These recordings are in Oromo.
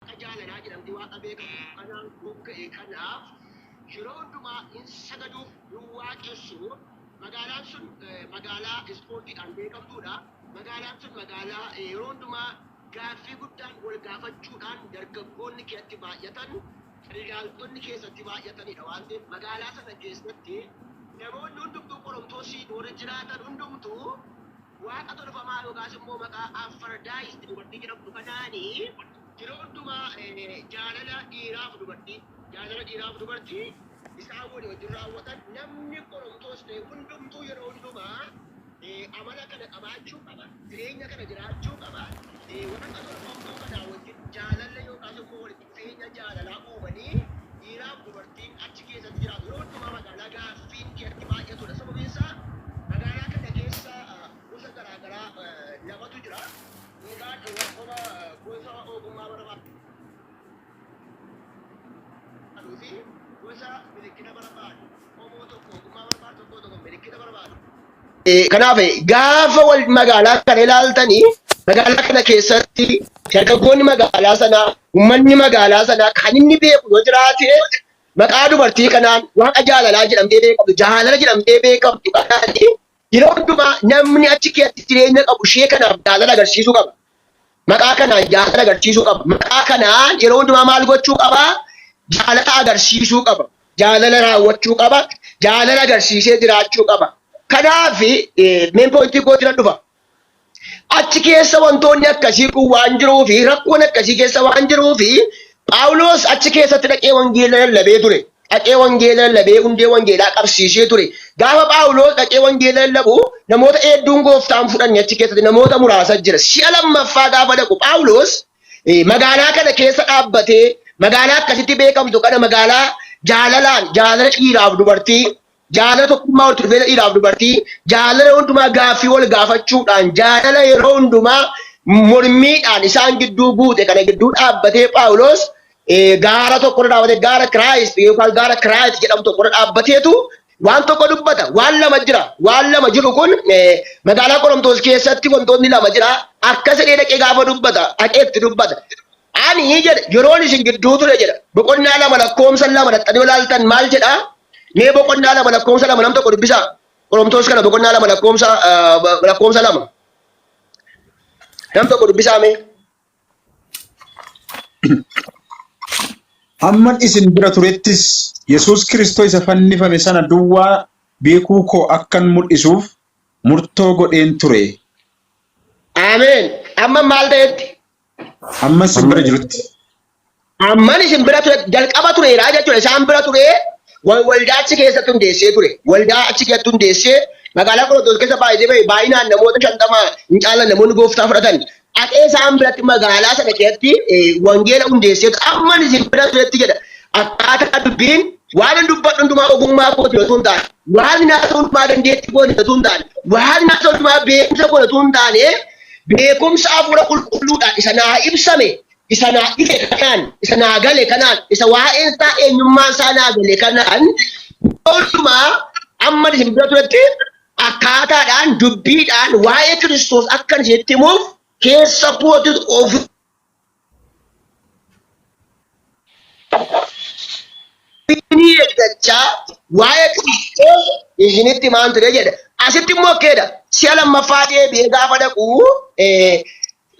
Waaqa jaalalaa jedhamtee Waaqa beekamtu kanaan mogga'e kanaaf yeroo hundumaa in sagaduuf, in waaqessu. Magaalaan sun magaalaa ispoortiidhaan beekamtuudha. Magaalaan sun magaalaa yeroo hundumaa gaaffii guddaan wal gaafachuudhaan dargaggoonni keessatti baay'atan, daldaaltonni keessatti baay'atanidha waan ta'eef magaalaa sana keessatti namoonni hundumtuu Qorontosiin warri jiraatan hundumtuu Waaqa tolfamaa yookaas immoo maqaa Afardaayist dubartii jedhamtu kanaani yeroo hundumaa jaalala dhiiraaf dubartii, jaalala dhiiraaf dubartii isaan walii wajjin raawwatan. Namni Qorontos ta'e hundumtuu yeroo hundumaa amala kana qabaachuu qaba, jireenya kana jiraachuu qaba. Waaqa tolfamtuu kanaa wajjin jaalala yookaas immoo walitti dhufeenya jaalalaa uumanii dhiiraaf dubartiin achi keessatti jiraatu. Yeroo hundumaa magaalaa gaaffiin keessatti baay'atudha. Sababiin isaa magaalaa kana keessa gosa garaa garaa lamatu jira. Yookaan warqoma gosa ogummaa barbaaduu fi gosa milikkita barbaadu. Qomoo tokko ogummaa barbaadu, tokko tokko milikkita barbaadu. Kanaaf gaafa wal magaalaa kana ilaaltanii, magaalaa kana keessatti dargaggoonni magaalaa sanaa, uummanni magaalaa sanaa kan inni beeku yoo jiraate, maqaa dubartii kanaan, waaqa jaalalaa jedhamtee beekamtu, jaalala jedhamtee beekamtu kanaan yeroo hundumaa namni achi keessatti jireenya qabu ishee kanaaf jaalala agarsiisuu qaba. Maqaa kanaan jaalala agarsiisuu qaba. Maqaa kanaan yeroo hundumaa maal gochuu qaba? Jaalala agarsiisuu qaba. Jaalala raawwachuu qaba. Jaalala agarsiisee jiraachuu qaba. Kanaaf main pointii kootti nan dhufa. Achi keessa wantoonni akkasii kun waan jiruu fi rakkoon akkasii keessa waan jiruu fi Phaawulos achi keessatti dhaqee wangeela lallabee ture. Dhaqee wangeela lallabee hundee wangeelaa qabsiisee ture. Gaafa Phaawulos dhaqee wangeela lallabu namoota hedduun gooftaan fudhanne, achi keessatti namoota muraasa jira. Si'a lammaffaa gaafa dhaqu Phaawulos magaalaa kana keessa dhaabbatee, magaalaa akkasitti beekamtu kana, magaalaa jaalalaan, jaalala dhiiraaf dubartii, jaalala tokkummaa walitti dhufeenya dhiiraaf dubartii, jaalala hundumaa gaaffii wal gaafachuudhaan, jaalala yeroo hundumaa mormiidhaan isaan gidduu guute kana gidduu dhaabbatee Phaawulos gaara tokko irra dhaabbatee, gaara Kiraayist yookaan gaara Kiraayist jedhamu tokko irra dhaabbateetu waan tokko dubbata. Waan lama jira. Waan lama jiru kun magaalaa Qorontoos keessatti wantoonni lama jira. Akkas jedhee dhaqee gaafa dubbata, dhaqee itti dubbata. Ani jedhe, yeroon isin gidduu ture jedha. Boqonnaa 2 lakkoomsa 2 dhaqxanii ilaaltan maal jedha? Mee boqonnaa 2 lakkoomsa 2 nam tokko dubbisaa. Qorontoos kana boqonnaa 2 lakkoomsa 2. Nam tokko dubbisaa mee. Hamman isin bira turettis Yesuus Kiristoos isa fannifame sana duwwaa beekuu koo akkan mul'isuuf murtoo godheen ture. Ameen. Amma maal ta'etti? Hamman isin bira jirutti. Amman isin bira ture, jalqaba tureera jechuudha. Isaan bira ture, waldaa achi keessatti hundeessee ture. Waldaa achi keessatti hundeessee magaalaa Qorontoos keessa baay'ee baay'ee baay'inaan namoota 50 hin caalan namoonni gooftaa fudhatan. Dhaqee isaan biratti magaalaa sana keessatti wangeela hundeessee amman isin bira turetti jedha. Akkaataa dubbiin waan hin dubbadhu hundumaa ogummaa kooti otoo hin taane, waan naasoo hundumaa dandeettii kooti otoo hin taane, waan naasoo hundumaa beekumsa kooti otoo hin taane, beekumsa hafuura qulqulluudhaan isa naa ibsame, isa naa ife kanaan, isa naa gale kanaan, isa waa'een isaa, eenyummaan isaa naa gale kanaan, hundumaa amma isin bira turetti akkaataadhaan dubbiidhaan waa'ee Kiristoos akkan isinitti himuuf keessa kootti of eeggachaa waa'ee Kiristoos isinitti himaan ture jedha. Asitti immoo akkeedha. Si'a lammaffaa deebi'ee gaafa dhaqu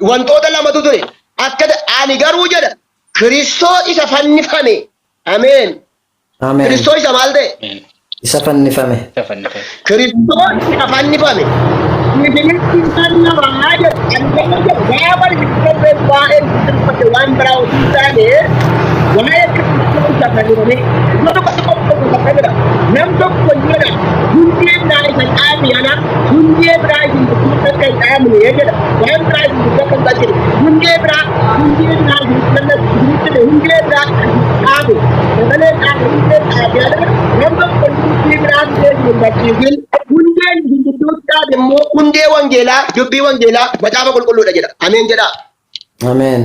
wantoota lamatu ture. Akka ani garuu jedha, Kiristoos isa fannifame. Ameen. Ameen. Kiristoos isa maal ta'e? Ameen. Isa fannifame. Isa fannifame. Kiristoos isa fannifame. Isinitti lallabaa jedhu. Ani garuu jedhu, gaafa isin dubbadhe waa'ee isin dubbadhe waan biraa osoo hin taane waa'ee Kiristoos isa fannifame. Iddoo tokkotti qophaa'u bakka jira. Nam tokko jedha, hundee biraa isa dhaabe ala hundee biraa isin gidduutti akka hin dhaabne jedha. Waan biraa isin gidduutti akka hin galchine. Hundee biraa isin isinitti hundee biraa dhaabe. Sagalee dhaabe, hundee dhaabe ala nam tokko hundee biraa fidee isin hin barsiisin. Hundeen isin gidduutti dhaabe immoo hundee wangeelaa, dubbii wangeelaa, macaafa qulqulluudha jedha. Ameen jedhaa. Ameen.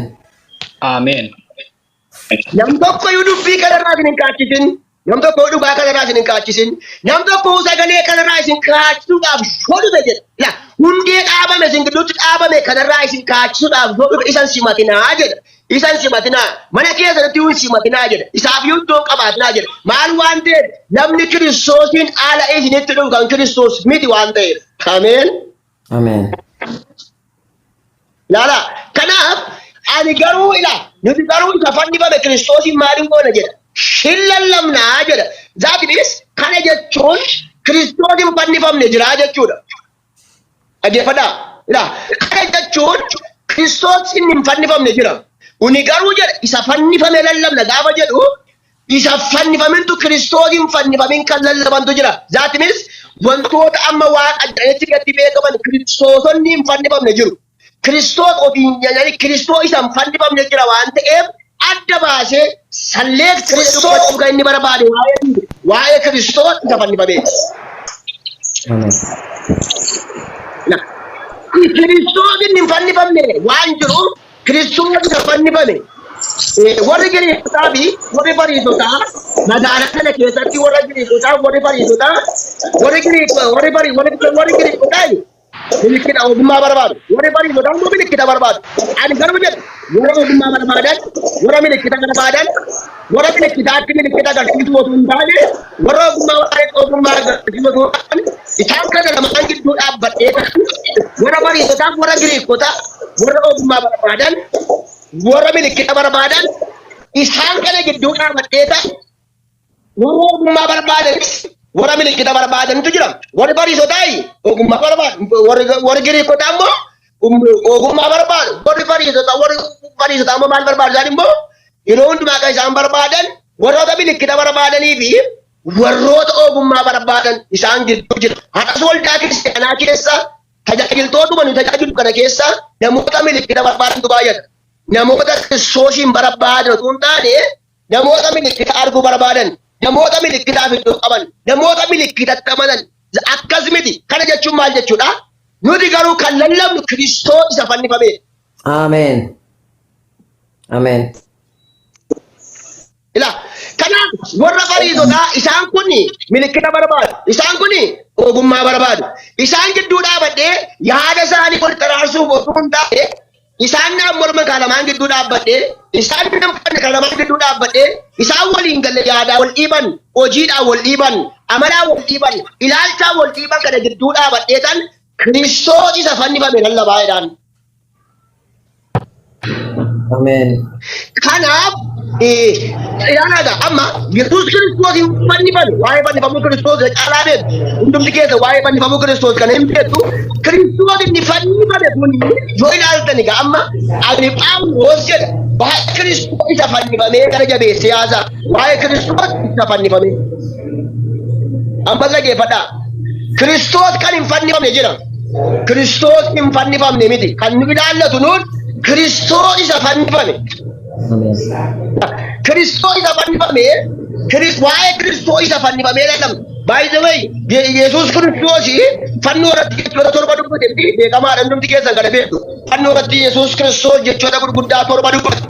Ameen. Nam tokko iyyuu dubbii kanarraa isin hin kaachisin. Nam tokko dhugaa kanarraa isin hin kaachisin. Nam tokko sagalee kanarraa isin kaachisuudhaaf yoo dhufe jedha. La hundee dhaabame isin gidduutti dhaabame kanarraa isin kaachisuudhaaf yoo dhufe isan simatinaa jedha. Isa hin simatinaa. Mana keessanitti hin simatinaa jedha. Isaaf iddoo hin qabaatinaa jedha. Maal waan ta'eef namni Kiristoosiin ala isinitti dhufu kan Kiristoos miti waan ta'eef. Ameen. Ameen. Ilaala. Kanaaf ani garuu ila nuti garuu isa fannifame Kiristoosiin maaliin goona jedha. Hin lallabnaa jedha. That means kana jechuun Kiristoos hin fannifamne jira jechuudha. Dhaggeeffadhaa. Ilaa kana jechuun Kiristoos inni hin fannifamne jira. Uni garuu jedha isa fannifame lallabna gaafa jedhu isa fannifamintu Kiristoos hin fannifamin kan lallabantu jira. That means wantoota amma waaqa jedhanitti gadi beekaman Kiristoosonni hin fannifamne jiru. Kiristoos ofiin jedhanii Kiristoos isa hin fannifamne jira waan ta'eef adda baasee select Kiristoos kan inni barbaade waa'ee Kiristoos isa fannifameeti. Ameen. Kiristoos inni hin fannifamne waan jiruuf Kiristoos isa fannifame. Warri Giriikotaa fi warri Fariisotaa magaalaa kana keessatti warra Giriikotaa warri Fariisotaa warri Giriik warri Farii warri warri Giriikotaa milikkita ogummaa barbaadu. Warri Fariisotaa immoo milikkita barbaadu. Ani garuu jedhu warra ogummaa barbaadan, warra milikkita barbaadan, warra milikkitaatti milikkita agarsiisuu otoo hin taane, warra ogummaa barbaadan ogummaa agarsiisuu otoo hin taane, isaan kana lamaan gidduu dhaabbadhee warra Fariisotaa, warra Giriikotaa, warra ogummaa barbaadan, warra milikkita barbaadan, isaan kana gidduu dhaabbadhee warra ogummaa barbaadanis warra milikkita barbaadantu jira. Warri Fariisotaa ogummaa barbaadu. Warri Giriikotaa immoo ogummaa barbaadu. Warri Fariisotaa immoo maal barbaadu? Isaan immoo yeroo hundumaa kan isaan barbaadan warroota milikkita barbaadanii fi warroota ogummaa barbaadan isaan gidduu jira. Har'as waldaa kiristaanaa keessa tajaajiltootuma nu tajaajilu kana keessa namoota milikkita barbaadantu baay'ata. Namoota Kiristoosiin barbaadan otoo hin taane namoota milikkita arguu barbaadan, namoota milikkitaaf iddoo qaban, namoota milikkitatti amanan akkas miti. Kana jechuun maal jechuudha? Nuti garuu kan lallabnu Kiristoos isa fannifame. Ameen. Ameen. Ila kanaaf warra Fariisotaa isaan kun milikkita barbaadu. Isaan kun ogummaa barbaadu. Isaan gidduu dhaabadhee yaada isaanii wal xaraarsuuf osoo hin taane isaan naan morman kan lamaan gidduu dhaabbadhee, isaan namfanne kan lamaan gidduu dhaabbadhee, isaan waliin galle yaadaa wal dhiiban, hojiidhaan wal dhiiban, amalaa wal dhiiban, ilaalchaa wal dhiiban kana gidduu dhaabadhee tan Kiristoos isa fannifame lallabaa jedhaan. Ameen. Kanaaf ilaalaadha amma Yesuus Kiristoos hin fannifame. Waa'ee fannifamuu Kiristoos caalaa beektu. Hundumti keessa waa'ee fannifamuu Kiristoos kana hin beektu. Kiristoos inni fannifame kun yoo ilaaltan egaa amma ani Phaawulos jedha waa'ee Kiristoos isa fannifamee kana jabeessee haasa'a. Waa'ee Kiristoos isa fannifamee. Amma dhaggeeffadhaa. Kiristoos kan hin fannifamne jira. Kiristoos hin fannifamne miti. Kan nu ilaallatu nuun Kiristoos isa fannifame. Ameen. Kiristoos isa fannifame, waa'ee Kiristoos isa fannifamee lallabna. By the way, Yesuus Kiristoos fannoo irratti jechoota torba dubbate miti beekamaadha, hundumti keessan kana beektu. Fannoo irratti Yesuus Kiristoos jechoota gurguddaa torba dubbate.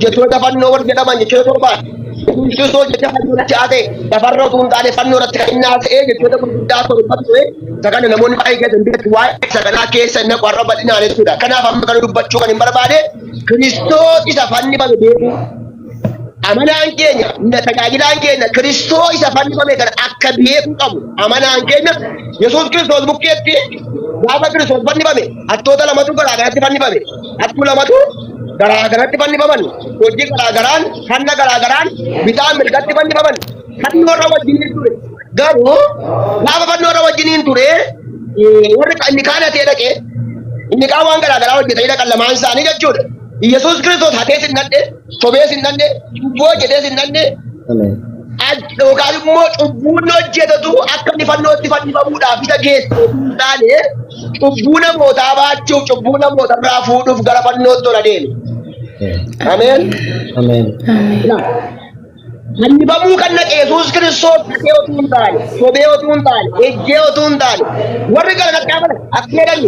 Jechoota fannoo warri jedhaman jechoota torbaadha. Yesuus Kiristoos jecha fannoo irratti haasa'e lafarra utuu hin taane fannoo irratti kan inni haasa'e jechoota gurguddaa torba ture. Isa kana namoonni baay'ee keessa hin beektu, waa'ee isa kanaa keessa inni warra bal'inaan jechuudha. Kanaaf amma kana dubbachuu kan hin barbaade Kiristoos isa fannifame beekuu. Amanaan keenya, tajaajilaan keenya Kiristoos isa fannifame kana akka beekuu qabu. Amanaan keenya Yesuus Kiristoos bukkeetti gaafa Kiristoos fannifame hattoota lamatu garaa garatti fannifame. Hattuu lamatu garaa garatti fannifaman. Hojii garaa garaan, hanna garaa garaan bitaan mirgatti fannifaman. Fannoo irra wajjiniin ture. Garuu gaafa fannoo irra wajjiniin ture warri inni kaan hatee dhaqee inni kaan waan garaa garaa hojjetanii dhaqan lamaan isaanii jechuudha. Yesuus Kiristoos hatees hin dhandhe, sobees hin dhandhe, cubbuu hojjetees hin dhandhe, Ameen. yookaan immoo cubbuun hojjetatu akka inni fannootti fannifamuudhaaf isa geesse osoo hin taane cubbuu namootaa baachuuf, cubbuu namoota irraa fuudhuuf gara fannootti ol adeeme. Ameen. Ameen. Fannifamuu kan naqe Yesuus Kiristoos hatee otuu hin taane, sobee otuu hin taane, ejjee otuu hin taane, warri gara qaqqaaban akka jedhan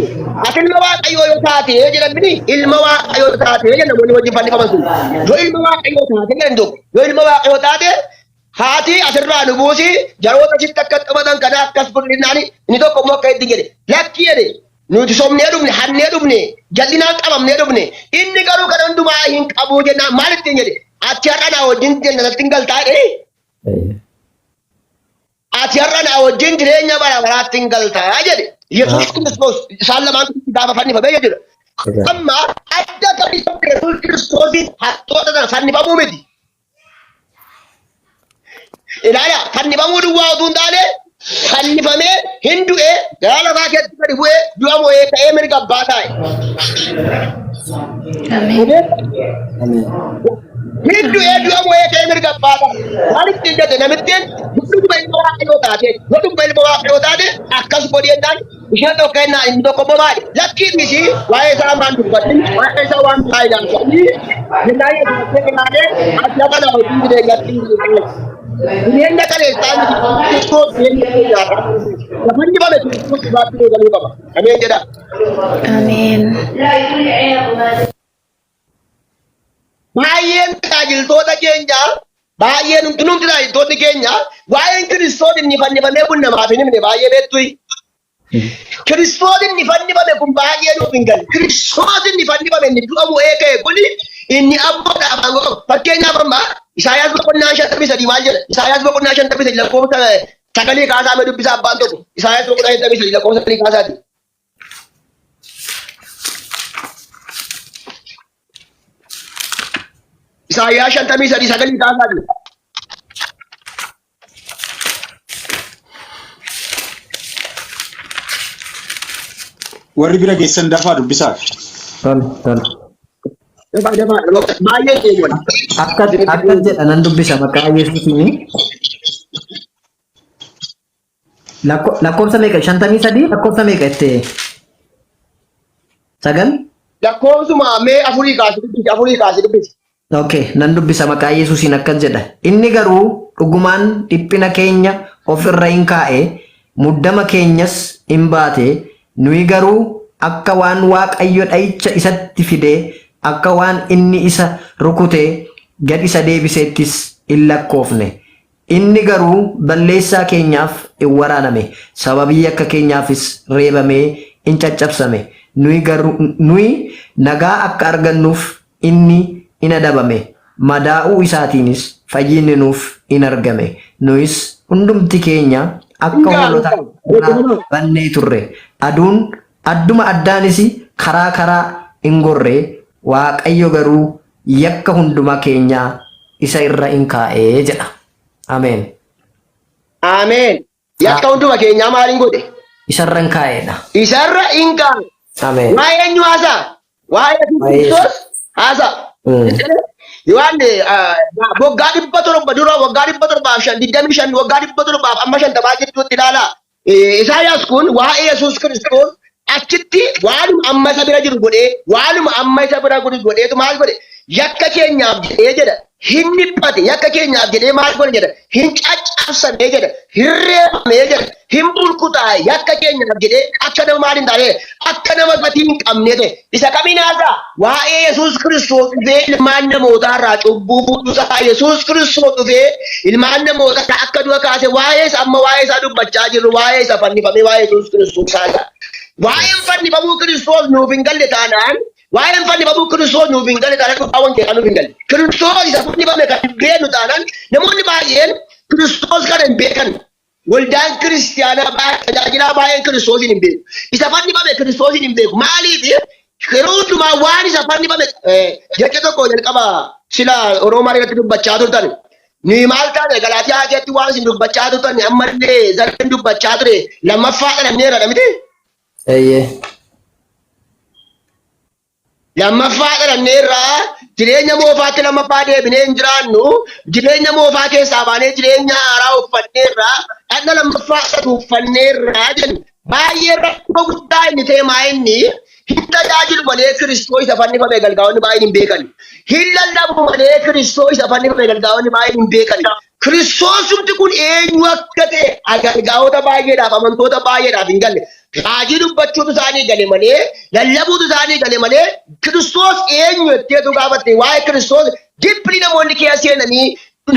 ati ilma Waaqayyoo yoo taate jedhan miti, ilma Waaqayyoo yoo taate jedhan namoonni wajjin fannifaman sun. Yoo ilma Waaqayyoo taate jedhan tokko, yoo ilma Waaqayyoo taate haati asirraa nu buusi, jaroota sitti akka qabatan kana akkas godhinnaani inni tokko immoo akka itti jedhe lakki jedhe. Nuti sobnee dhufne, hannee dhufne, jal'inaan qabamnee dhufne. Inni garuu kana hundumaa hin qabu jennaan maal ittiin jedhe? Ati har'a naa wajjin jannatatti hin galtaa jedhee. Ati har'a naa wajjin jireenya bara baraatti hin galtaa jedhe. Yesuus Kiristoos isaan lamaan gaafa fannifame jechuudha. Amma adda kan isa Yesuus Kiristoosiin hattoota sana fannifamuu miti. Ilaala fannifamuu duwwaa utuu hin taane fannifamee hin du'e garaa lafaa keessatti gadi bu'ee du'a mo'ee ka'ee mirga abbaa taa'e. Ameen. Ameen. Hin du'ee du'a mo'ee ka'ee mirga abbaa taa'e. Maal ittiin jette namittiin dhuguma ilma waaqayyoo taate yoo dhuguma ilma waaqayyoo taate akkas godhi jennaan isheen tokko jennaan inni tokko immoo maali lakkii dhiisii waa'ee isaa maan dubbatin waa'ee isaa waan biraa ilaalchanii jennaan yesuus ilaalee ati haqa na hojii jireenyatti hin jiru. Jireenya kaleessaa miti Kiristoos jireenya keenyaadha. Lafa inni bame Kiristoos dhugaatti nuu galuu qaba. Ameen jedha. Ameen. Baay'een tajaajiltoota keenya baay'een hundinuu tajaajiltoonni keenya waa'een Kiristoos inni fannifamee kun namaaf hin himne baay'ee beektu. Kiristoos inni fannifame kun baay'ee nuuf hin galle. Kiristoos inni fannifame inni du'a mo'ee ka'e kun inni abboodhaaf aangoo qaba. Fakkeenyaaf amma Isaayaas boqonnaa 53 maal jedha? Isaayaas boqonnaa 53 lakkoofsa sagalii kaasaa mee dubbisaa abbaan tokko. Isaayaas boqonnaa 53 lakkoofsa sagalii kaasaati. Isaayyaas 53 sagalii kaasaati. Warri bira geessan dafaa dubbisaaf. Tole, tole. Dafaa dafaa baay'ee deemuun. Akkas akkas jedha nan dubbisa maqaa Yesuusiin. Lakkoofsa meeqa? 53 lakkoofsa meeqa jettee? Sagal? Lakkoofsuma mee afurii kaasi dubbisi afurii kaasi dubbisi. Okay, nan dubbisa maqaa Yesuusiin akkas jedha. Inni garuu dhugumaan dhiphina keenya of irra in kaa'e, muddama keenyas in baate, nuyi garuu akka waan Waaqayyo dha'icha isatti fidee, akka waan inni isa rukutee gad isa deebiseettis in lakkoofne. Inni garuu balleessaa keenyaaf in waraaname, sababii yakka keenyaafis reebamee in caccabsame, nuyi garuu, nuyi nagaa akka argannuuf inni in adabame, madaa'uu isaatiinis fayyinni nuuf in argame. Nuyis hundumti keenya akka Hingaa hoolota hingaa. karaa bannee turre, aduun adduma addaanis karaa karaa in gorre, Waaqayyo garuu yakka hunduma keenyaa isa irra in kaa'e jedha. Ameen. Ameen. Yakka hunduma keenyaa maaliin godhe? Isarra in kaa'edha. Isarra in kaa'e. Ameen. Waa'ee eenyu haasa'a? Waa'ee Yesuus Waa'ee Yesuus. Kiristoos haasa'a. Yohaan waggaa 700 dura waggaa 705 25 waggaa 700 amma 50 gidduutti ilaalaa. Isaayaas kun waa'ee Yesuus Kiristoos achitti waanuma amma isa bira jiru godhee waanuma amma isa bira jiru godheetu maal godhe yakka keenyaaf jedhee jedha hin dhiphate yakka keenyaaf jedhee maal godhe jedha hin caccabsame jedha hin reebame jedha hin burkutaa'e yakka keenyaaf jedhee akka nama maal hin taane akka nama gatii hin qabne ta'e isa kamiin haasa'a waa'ee Yesuus Kiristoos dhufee ilmaan namootaa irraa cubbuu fuudhuusaa Yesuus Kiristoos dhufee ilmaan namootaa irraa akka du'a kaase waa'ee isa amma waa'ee isaa dubbachaa jirru waa'ee isa fannifamee waa'ee Yesuus Kiristoos haasa'a. Waa'een fannifamuu Kiristoos nuuf hin galle taanaan waa'een fannifamuu Kiristoos nuuf hin galle taanaan dhugaa wangeelaa nuuf hin galle. Kiristoos isa fannifame kan hin beeknu taanaan namoonni baay'een Kiristoos kana hin beekan. Waldaan kiristiyaanaa baay'ee tajaajilaa baay'een kiristoosiin hin beeku. Isa fannifame kiristoosiin hin beeku. Maaliif yeroo hundumaa waan isa fannifame jecha tokko jalqaba sila Oroomaa irratti dubbachaa turtan. Nuyi maal taane Galaatiyaa keessatti waan isin dubbachaa turtan ammallee zareen dubbachaa ture lammaffaa dhalanneerra miti. Eeyyee. Lammaffaa dhalanneerraa jireenya moofaatti lammaffaa deebinee hin jiraannu jireenya moofaa keessaa baanee jireenya haaraa uffanneerraa dhagna lammaffaa isatu uffanneerraa jenna. Baay'ee rakkoo guddaa inni ta'e maa inni hin tajaajilu malee Kiristoos isa fannifame galgaa'onni baay'een hin beekan. Hin lallabu malee Kiristoos isa fannifame galgaa'onni baay'een hin beekan. Kiristoosumti kun eenyu akka ta'e agargaa'ota baay'eedhaaf amantoota baay'eedhaaf hin galle. Raajii dubbachuutu isaanii gale malee lallabuutu isaanii gale malee Kiristoos eenyu jetteetu gaafatte waa'ee Kiristoos dippilii namoonni keessa seenanii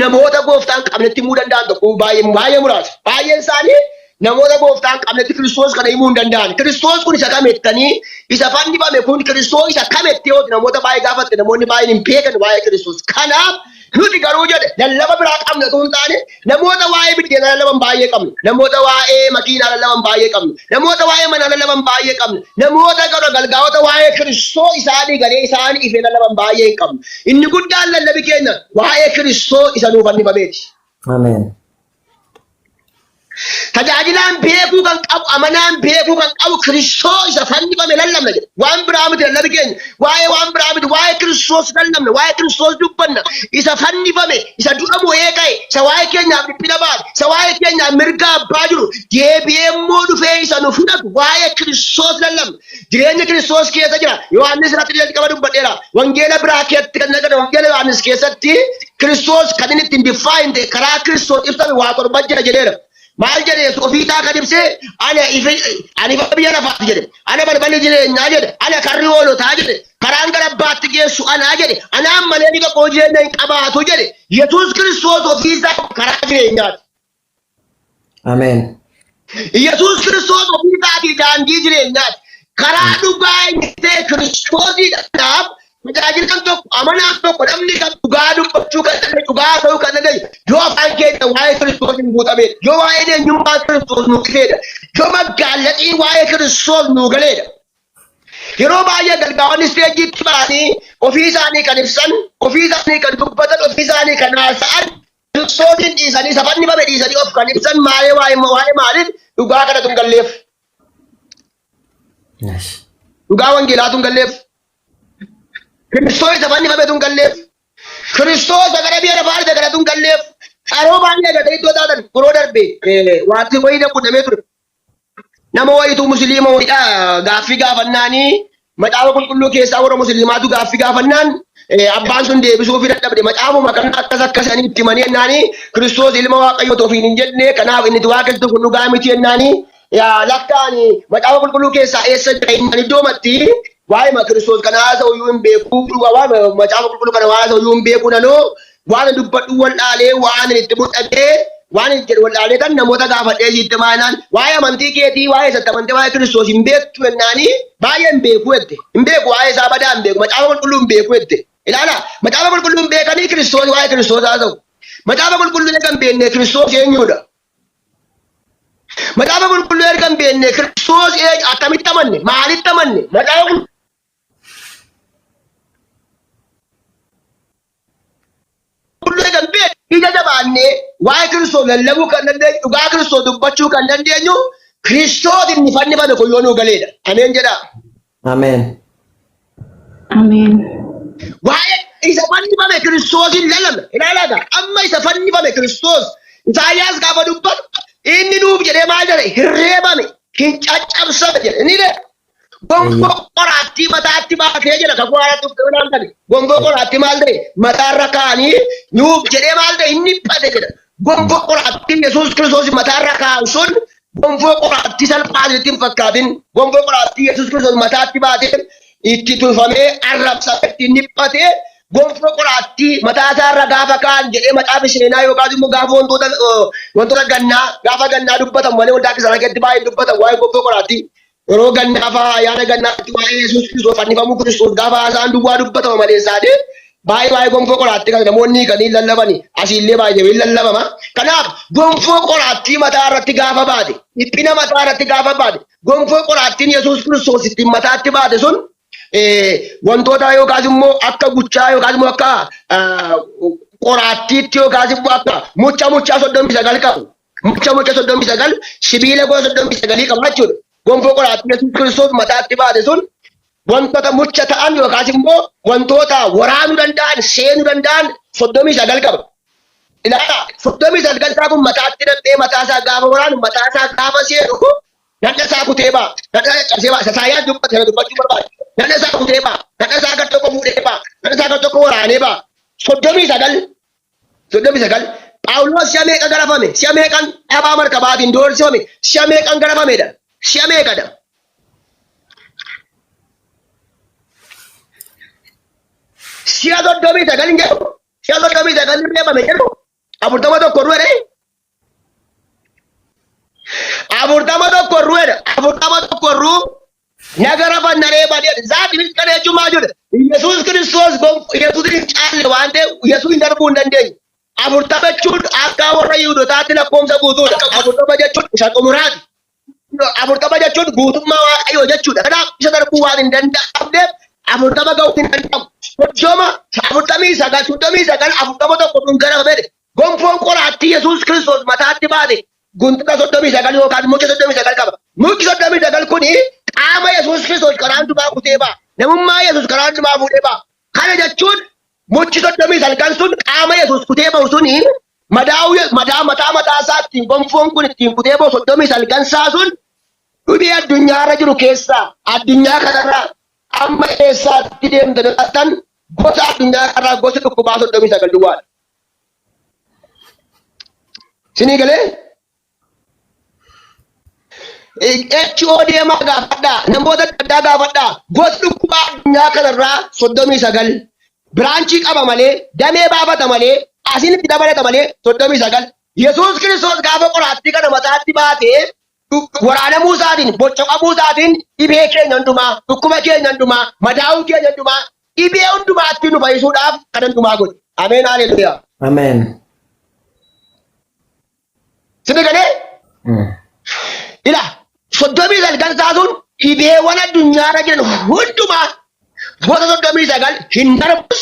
namoota gooftaan qabnetti himuu danda'an tokko baay'ee baay'ee muraasa. Baay'een isaanii Namoota gooftaa hin qabnetti Kiristoos kana himuu hin danda'an. Kiristoos kun isa kamettanii isa fannifame kun Kiristoos isa kametti yoo namoota baay'ee gaafatte namoonni baay'een hin beekan waa'ee Kiristoos. Kanaaf nuti garuu jedhe lallaba biraa qabna osoo hin taane namoota waa'ee biddeenaa lallaban baay'ee qabna. Namoota waa'ee makiinaa lallaban baay'ee qabna. Namoota waa'ee manaa lallaban baay'ee qabna. Namoota garuu galgaa'ota waa'ee Kiristoos isaanii galee isaanii ifee lallaban baay'ee hin qabnu. Inni guddaan lallabi keenya waa'ee Kiristoos isa nuu fannifameeti. Ameen. Tajaajilaan beekuu kan qabu, amanaan beekuu kan qabu Kiristoos isa fannifame lallabna jedha. Waan biraa miti lallabi keenya. Waa'ee waan biraa miti. Waa'ee Kiristoos lallabna. Waa'ee Kiristoos dubbanna. Isa fannifame, isa du'a mo'ee ka'e, isa waa'ee keenyaaf dhiphina baate, isa waa'ee keenyaaf mirga abbaa jiru, deebi'ee immoo dhufee isa nu fudhatu waa'ee Kiristoos lallabna. Jireenya Kiristoos keessa jira. Yohaannis irratti jalqaba dubbadheera. Wangeela biraa keessatti kan argatan Wangeela Yohaannis keessatti Kiristoos kan inni ittiin define ta'e karaa Kiristoos ibsame waa torba jira jedheera. Maal jedhe Yesuus ofii isaa kan ibse ana ife ani ifa biyya lafaati jedhe. Ana balballi jireenyaa jedhe. Ana karri hoolotaa jedhe. Karaan gara abbaatti geessu anaa jedhe. Anaan malee inni tokko jireenya hin qabaatu jedhe. Yesuus Kiristoos ofii isaa karaa jireenyaati. Ameen. Yesuus Kiristoos ofii isaatii daandii jireenyaati. Karaa dhugaa inni ta'e Kiristoosidha. Kanaaf tajaajilaan tokko, amanaan tokko, namni kan dhugaa dubbachuu kan danda'u, dhugaa ta'uu kan danda'u yoo afaan keenya waa'ee Kiristoos hin guutamedha. Yoo waa'een eenyummaa Kiristoos nuu ifeedha. Yoo maggaalaxiin waa'ee Kiristoos nuu galeedha. Yeroo baay'ee galgaa'onni isteejiitti ba'anii ofii isaanii kan ibsan, ofii isaanii kan dubbatan, ofii isaanii kan haasa'an Kiristoosiin dhiisanii isa fannifame dhiisanii of kan ibsan maayee waa'ee waa'ee maaliif dhugaa kanatu hin galleef. Yes. Dhugaa wangeelaatu hin galleef. Kiristoos isa fannifametu hin galleef. Kiristoos isa gara biyya lafaa dhufe kanatu hin galleef. Yeroo baay'ee agartanii iddoo taatan yeroo darbe wanti wayii na qunnamee ture. Nama wayitu musliima wayiidha gaaffii gaafannaanii macaafa qulqulluu keessaa warra musliimaatu gaaffii gaafannaan abbaan sun deebisuufi dadhabde macaafuma kana akkas akkasanii itti himanii jennaanii Kiristoos ilma waaqayyooti ofiin hin jenne kanaaf inni waaqessu kun dhugaa miti jennaanii yaa lakkaani macaafa qulqulluu keessaa eessa jira inni iddoomatti waa'ee Kiristoos kana haasa'u iyyuu hin beeku waa'ee macaafa qulqulluu kana haasa'u iyyuu hin beeku nanoo waan dubbadhu wallaalee waan itti mul'atee waan hin jedhu wallaalee kan namoota gaafadhee sitti maanaan waa'ee amantii keetii waa'ee isatti amantee waa'ee Kiristoos hin beektu jennaanii baay'ee hin beeku jette hin beeku waa'ee isaa badaa hin beeku macaafa qulqulluu hin beeku jette ilaala macaafa qulqulluu hin beekanii Kiristoos waa'ee Kiristoos haasa'u macaafa qulqulluu erga hin beekne Kiristoos eenyudha macaafa qulqulluu erga hin beekne Kiristoos akkamitti amanne maalitti amanne macaafa qulqulluu eega hin beekne ija jabaannee waa'ee Kiristoos lallabuu kan dandeenyu dhugaa Kiristoos dubbachuu kan dandeenyu Kiristoos inni fannifame kun yoo nuu galeedha. Ameen jedhaa. Ameen. Ameen. Waa'ee isa fannifame Kiristoosiin lallabna. Ilaalaa gaa amma isa fannifame Kiristoos Isaayyaas gaafa dubbatu inni nuuf jedhee maal jedhe hin reebame hin caccabsame jedhe. Inni jedhe Gonfoo qoraattii mataatti baatee jedha kakuu haaraatti dhuftee ilaaltani. Gonfoo qoraattii maal ta'e mataarra kaa'anii nuuf jedhee maal ta'e inni dhiphate jedha. Gonfoo qoraattii Yesuus Kiristoos mataarra kaa'an sun gonfoo qoraattii salphaa itti hin fakkaatin. Gonfoo qoraattii Yesuus Kiristoos mataatti baatee itti tufamee arrabsamee ittiin dhiphatee gonfoo qoraattii mataa isaarra gaafa kaa'an jedhee macaafi seenaa yookaas immoo gaafa wantoota wantoota gannaa gaafa gannaa dubbatan malee waldaa kiristaanaa keessatti baay'een dubbatan waa'ee gonfoo qoraattii. Yeroo gannaa fa'aa ayyaana gannaatti waa'ee Yesuus Kiristoos fannifamuu Kiristoos gaafa haasa'an duwwaa dubbatama malee isaanii baay'ee waa'ee gonfoo qoraattii kana namoonni kan hin lallabani asiillee baay'ee hin lallabama. Kanaaf gonfoo qoraattii mataa irratti gaafa baate dhiphina mataa irratti gaafa baate gonfoo qoraattiin Yesuus Kiristoos ittiin mataatti baate sun wantoota yookaas immoo akka guchaa yookaas immoo akka qoraattiitti yookaas immoo akka mucha muchaa 39 qabu. Mucha mucha 39 sibiila gosa 39 qaba jechuudha. Gonfoo qoraattii Yesuus Kiristoos mataatti baate sun wantoota mucha ta'an yookaas immoo wantoota waraanuu danda'an seenuu danda'an 39 qaba. Ilaalaa 39 isaa kun mataatti nam'ee mataa isaa gaafa waraanu mataa isaa gaafa seenu dhaqna isaa kutee ba'a. Dhaqna caccabsee ba'a. Isaayyaas dubbate sana dubbachuu barbaade. Dhaqna isaa kutee ba'a. Dhaqna isaa gar tokko fuudhee ba'a. Dhaqna isaa gar tokko waraanee ba'a. 39 39 Phaawulos si'a meeqa garafame? Si'a meeqan dhabaa markabaatiin doorsifame? Si'a meeqan garafamedha? Si'a meeqadha? Si'a 39 hin jedhu. Si'a 39 hin reebame jedhu. 41 du'e. Zaati miti kana jechuun maal jedha? Yesuus Kiristoos Yesuus hin caalle waan ta'eef Yesuus hin darbuu hin dandeenye. 40 jechuun akka warra Yihudotaatti lakkoofsa guutuudha. 40 jechuun isa xumuraati. 40 jechuun guutummaa Waaqayyoo jechuudha. Kanaaf isa darbuu waan hin danda'amneef 40 ga'uu hin danda'amu. 30, 49, 39, 41 kun gara fedhe. Gonfoon qoraattii Yesuus Kiristoos mataatti baate guntuta 39 yookaan mucha 39 qaba. Muchi 39 kuni qaama Yesuus Kiristoos karaa hundumaa kutee ba'a. Namummaa Yesuus karaa hundumaa fuudhee ba'a. Kana jechuun muchi 39 sun qaama Yesuus kutee ba'u suni madaa'uu madaa mataa mataa isaa ittiin gonfoon kun ittiin kutee ba'u 39 isaa sun dhibee addunyaarra jiru keessaa addunyaa kanarraa amma eessaatti deemtan tan gosa addunyaa kanarraa gosa dhukkubaa 39 duwwaadha. Sinii galee? HO deemaa gaafadhaa. Namoota adda addaa gaafadhaa. Gosa dhukkubaa addunyaa kanarraa 39 biraanchii qaba malee, damee baafata malee, asiin itti dabalata malee 39. Yesuus Kiristoos gaafa qoraattii kana mataatti baatee waraanamuu isaatiin, boccoqamuu isaatiin dhibee keenya hundumaa, dhukkuba keenya hundumaa, madaa'uu keenya hundumaa, dhibee hundumaatti nu fayyisuudhaaf kan hundumaa godhe. Ameen haleluuyaa. Ameen. Sini galee? Ila 39 isaa sun dhibeewwan addunyaarra jiran hundumaa gosa 39 hin darbus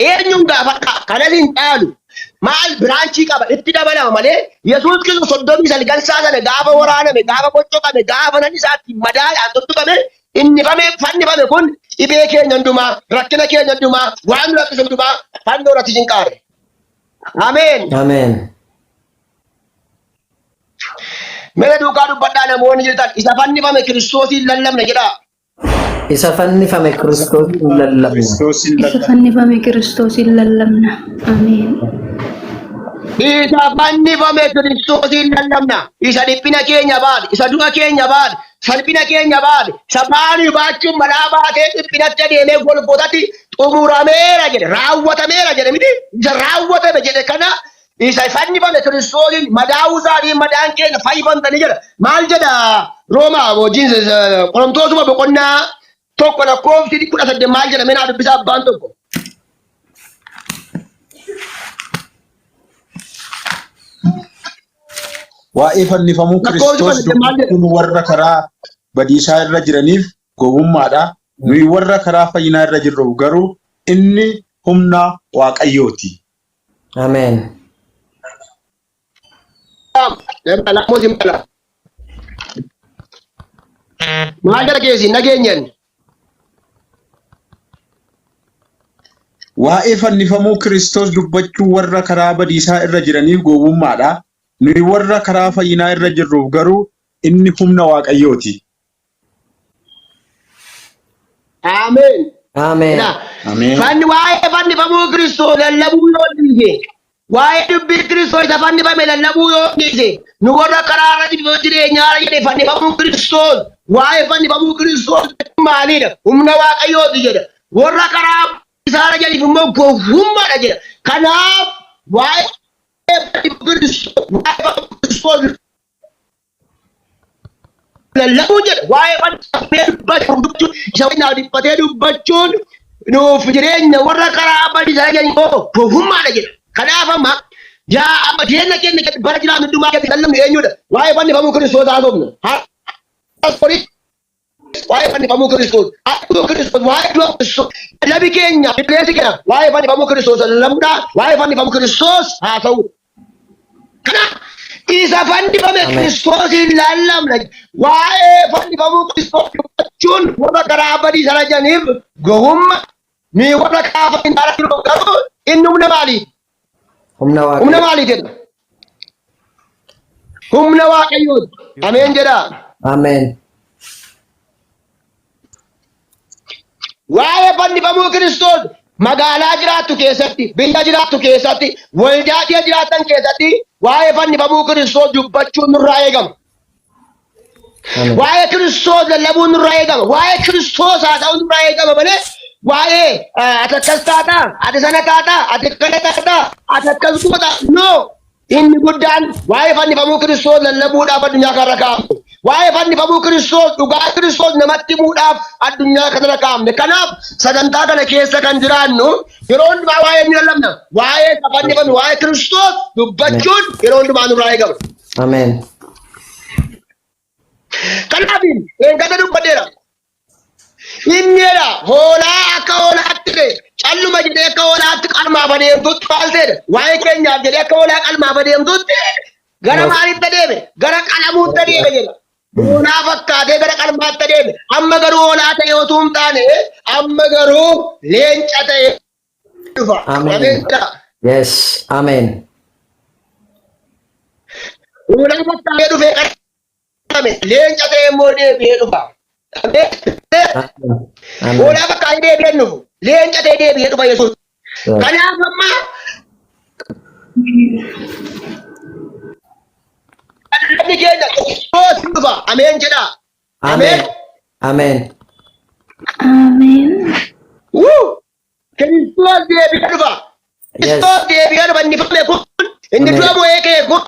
eenyuun gaafadha kanas hin caalu maal biraanchii qaba itti dabalama malee Yesuus Kiristoos 39 isaa sana gaafa waraaname gaafa boccoqame gaafa nan isaatti madaadhaan tuttuqame innifame fannifame kun dhibee keenya hundumaa rakkina keenya hundumaa waan nu rakkisu hundumaa fannoo irratti hin qaare. Ameen. Ameen. Mee duukaa dubbadhaa namoonni jirtan isa fannifame Kiristoosiin lallabna jedhaa. Isa fannifame Kiristoosiin lallabna. Kiristoosiin Isa lallabna. fannifame Kiristoosiin lallabna. Ameen. Isa fannifame Kiristoosiin lallabna. Isa dhiphina keenya baate, isa du'a keenya baate, salphina keenya baate, isa baanii baachuun malaa baatee dhiphinatti adeemee Golgotatti xumurameera jedhe, raawwatameera jedhe miti. Isa raawwatame jedhe kana isa fannifame Kiristoosiin madaa'uu isaatiin madaan keenya fayyifamtanii jedha. Maal jedha Roomaa wajjin Qorontoosuma boqonnaa 1 lakkoofsi 18 maal jedha mee naa dubbisaa abbaan tokko. Waa'ee fannifamuu Lakkoofsi Kiristoos 18 maal jedha? dubbachuun warra karaa badiisaa irra jiraniif gowwummaadha. Nuyi warra karaa fayyinaa irra jirruuf garuu inni humna Waaqayyooti. Ameen. Maal gara keessi nageenyaan. Waa'ee fannifamuu Kiristoos dubbachuu warra karaa badiisaa irra jiraniif gowwummaadha. Nuyi warra karaa fayyinaa irra jirruuf garuu inni humna Waaqayyooti. Ameen. Ameen. Ameen. Fanni waa'ee fannifamuu Kiristoos lallabuu yoo dhiise, waa'ee dubbii Kiristoos isa fannifame lallabuu yoo dhiise, nu warra karaa irra jiru jireenyaa irra jedhe fannifamuu Kiristoos, waa'ee fannifamuu Kiristoos maalidha? Humna Waaqayyooti jedha. Warra karaa isaa irra jedhaniif immoo gowwummaadha jedha. Kanaaf waa'ee fannifamuu Kiristoos, waa'ee fannifamuu Kiristoos lallabuu jedha waa'ee fannifamee dubbachuun isa wajjin dhiphatee dubbachuun nuuf jireenya warra karaa badiisaa jedhan immoo gowwummaadha jedha. Kanaaf amma yaa amma jireenya keenya keessatti bara jiraannu hundumaa keessatti lallabnu eenyudha? Waa'ee fannifamuu Kiristoos haasofna. Har'as boris waa'ee fannifamuu Kiristoos, akkuma Kiristoos, waa'ee du'a Kiristoos, lallabi keenya, qilleensi keenya waa'ee fannifamuu Kiristoos lallabuudha, waa'ee fannifamuu Kiristoos haasa'uudha. Kanaaf isa fannifame Ameen. Kiristoosiin lallabna. Waa'ee fannifamuu Kiristoos dubbachuun warra karaa badii sana jiraniif gowwummaa, nuyi warra karaa fayyinaa jiru garuu inni humna maalii? Humna Humna Waaqayyoo. maalii jedha? Humna Waaqayyooti. Ameen jedhaa. Ameen. Waa'ee fannifamuu Kiristoos magaalaa jiraattu keessatti, biyya jiraattu keessatti, waldaa kee jiraattan keessatti waa'ee fannifamuu Kiristoos dubbachuun nurraa eegama. Ameen. Waa'ee Kiristoos lallabuun nurraa eegama. Waa'ee Kiristoos haasa'uun nurraa eegama malee waa'ee ati akkas taataa, ati sana taataa, ati akkana taataa, ati akkas goota. No! Inni guddaan waa'ee fannifamuu Kiristoos lallabuudhaaf addunyaa kanarra kaa'amne. Waa'ee fannifamuu Kiristoos dhugaa Kiristoos namatti himuudhaaf addunyaa kanarra kaa'amne. Kanaaf sagantaa kana keessa kan jiraannu yeroo hundumaa waa'ee inni lallabna. Waa'ee isa fannifame waa'ee Kiristoos dubbachuun yeroo hundumaa nurraa eegama. Ameen. Kanaaf eeggata dubbadheera. Inni jedha hoolaa akka hoolaatti ta'e calluma jedhee akka hoolaatti qalmaaf adeemtutti maal ta'edha? Waa'ee keenyaaf jedhee akka hoolaa qalmaaf adeemtutti gara maalitti adeeme? Gara qalamuutti adeeme jedha. Hoolaa fakkaatee gara qalmaatti adeeme. Amma garuu hoolaa ta'e otuu hin taane amma garuu leenca ta'e dhufa. Ameen. Ameen jedha. Yes. Ameen. Hoolaa fakkaatee dhufee qalame. Leenca ta'e immoo deebi'ee dhufa. Ameen. Ameen. Hoolaa fakkaatee deebi'ee hin dhufu. Leenca ta'ee deebi'ee dhufa Yesuus. Kanaaf amma lallabni keenya Kiristoos hin dhufa. Ameen jedhaa. Ameen. Ameen. Ameen. Ameen. Wuu! Kiristoos deebi'ee dhufa. Yes. Kiristoos deebi'ee dhufa inni fame kun inni Ameen. du'a bu'ee ka'e kun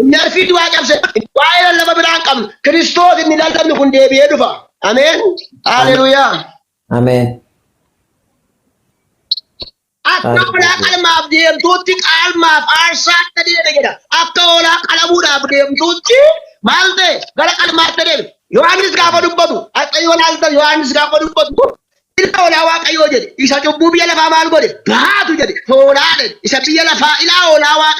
inni arfii du'aa cabse waa'ee lallaba biraa hin qabnu. Kiristoos inni lallabnu kun deebi'ee dhufa. Ameen. Haleluuyaa. Ameen. Akka hoolaa qalmaaf deemtuutti qalmaaf aarsaatti adeeme jedha. Akka hoolaa qalamuudhaaf deemtuutti maal ta'e gara qalmaatti adeeme. Yohaannis gaafa dubbatu, akka yoo ilaaltan Yohaannis gaafa dubbatu ilma hoolaa Waaqayyoo jedhe. Isa cubbuu biyya lafaa maal godhe? Baatu jedhe. Hoolaa jedhe. Isa biyya lafaa ilaa hoolaa Waaqayyoo.